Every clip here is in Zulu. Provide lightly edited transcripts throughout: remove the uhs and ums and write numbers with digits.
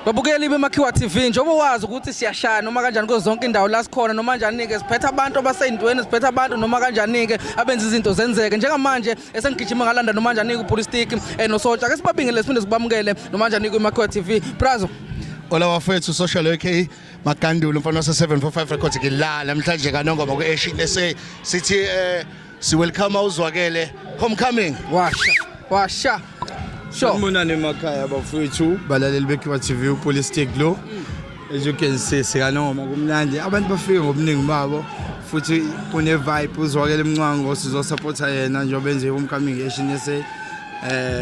Babukeli beMakhiwa TV, njengoba wazi ukuthi siyashaya noma kanjani kuzo zonke indawo la sikhona, noma kanjani-ke siphethe abantu abasey'ntweni, siphethe abantu noma kanjani-ke abenza izinto zenzeke. Njengamanje esengigijima ngalanda noma kanjani-ke uPulistic noSotsha. Ake sibabingele siphinde sibamukele noma kanjani-ke kwiMakhiwa TV. Brazo. Hola bafethu, Social AK Magandula, umfana wase 745 Records. Ngilala namhlanje kaNongoma ku-Asian SA. Sithi si welcome uZwakele homecoming. Washa washa, sure. Sanibonani emakhaya bafowethu, balaleli beKhiwa TV, uPolistic lo. As you can see, sikaNongoma kumnandi. Abantu bafike ngobuningi babo futhi kune vibe. UZwakele Mncwango sizosupporta yena njengoba enze homecoming Asian SA.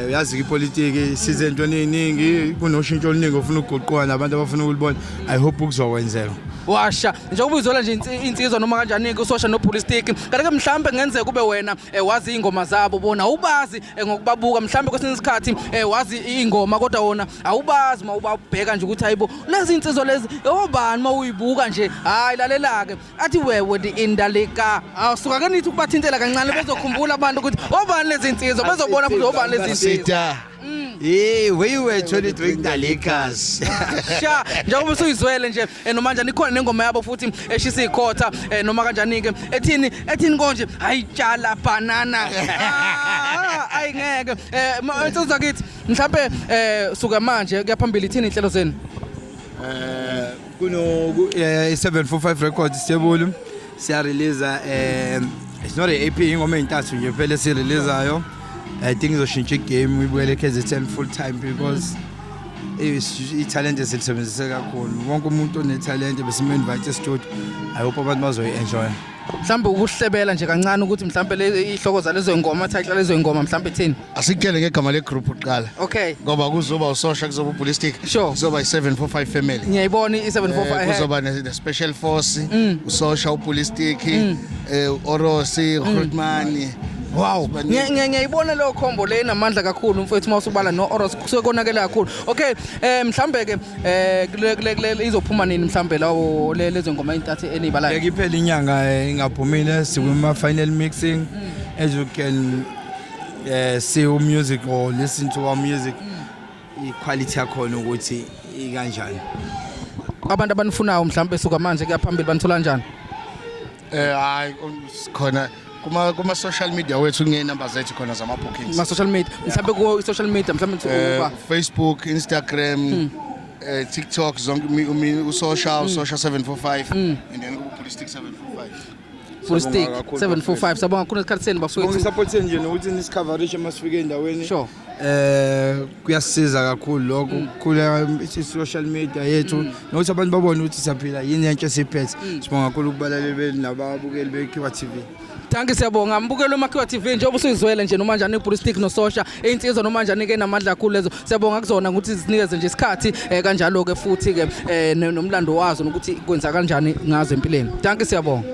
Uyazi ipolitiki size entweni eziningi, kunoshintsho oluningi ofuna ukuguquka nabantu abafuna ukulibona. I hope kuzokwenzeka. Washa, njengoba uyizola nje insizwa noma kanjani-ke uSosha noPulistic. Kanti-ke mhlawumbe kungenzeka kube wena wazi iy'ngoma zabo, bona awubazi ngokubabuka. Mhlawumbe kwesinye isikhathi wazi iy'ngoma kodwa wona awubazi, uma ubabheka nje ukuthi hayibo, lezi insizwa lezi obani, uma uyibuka nje. Hhayi, lalela-ke, athi wewe the indalika awusuka ke nithi ukubathintela kancane, bezokhumbula abantu ukuthi obani lezi insizwa, bezobona futhi obani lezi insizwa. Sita. Hey, we were trying to drink the liquors. Sha, njengoba usuyizwele nje noma kanjani ikhona nengoma yabo futhi eshisa ikhotha noma kanjani-ke ethini ethini konje, ayitshala banana. Ah, ayi ngeke, insizwa kithi mhlambe suka manje kuya phambili, ithini inhlelo zenu? Kuno 745 Records stable siya release, it's not a EP, ingoma ezintathu nje phela esireleaseayo. I think izoshintsha igame, uyibukele KZN full time because i-talent esilisebenzise kakhulu. Wonke umuntu one-talent besim-invite e-studio. I hope abantu bazoyi-enjoy. Mhlambe ukuhlebela nje kancane ukuthi mhlambe ihloko zalezo ngoma, title lezo ngoma mhlambe ithini? Asikutshele ngegama le group kuqala. Okay. Ngoba kuzoba uSosha, kuzoba uPulistic. Kuzoba i745 family. Ngiyayibona i-745. Kuzoba ne special force, uSosha, uPulistic, Orosi, Grootman. Wow. Ngiyayibona leyo combo le inamandla kakhulu mfowethu, uma usubala no Oros kusuke konakele kakhulu. Okay, mhlambe ke kule izophuma nini mhlambe lawo lezo ngoma ezintathu enizibalayo? Ngeke iphele inyanga ingaphumile, sikuma final mixing. As you can see music or listen to our music, i-quality yakhona ukuthi ikanjani. Abantu abanifunayo mhlambe suka manje kuya phambili banithola kanjani? Hayi, khona kuma social media wethu kunenumber zethu khona zama bookings. Ma social media, mhlambe ku social media mhlambe uba Facebook, Instagram, TikTok, zonke uSosha, uSosha 745 and then uPulistic 745. Full stick. Kakhulu. 745. Sabonga kakhulu esikhathi senu bafowethu. Support nje nokuthi nisicoverishe masifike endaweni. Kuyasiza kakhulu lokho ukukhula i-social media yethu nokuthi abantu babone ukuthi siyaphila, yini entsha esiphethe. Sibonga kakhulu kubalaleli benu nababukeli beKhiwa TV. Thank you, siyabonga. Mbukelo Makhiwa TV, njengoba usuyizwele nje noma njani iPulistic noSosha, insizwa noma njani ke namandla kakhulu lezo. Siyabonga kuzona ukuthi zinikeze nje isikhathi kanjalo ke futhi ke nomlando wazo nokuthi kwenza kanjani ngazo empilweni. Thank you, siyabonga.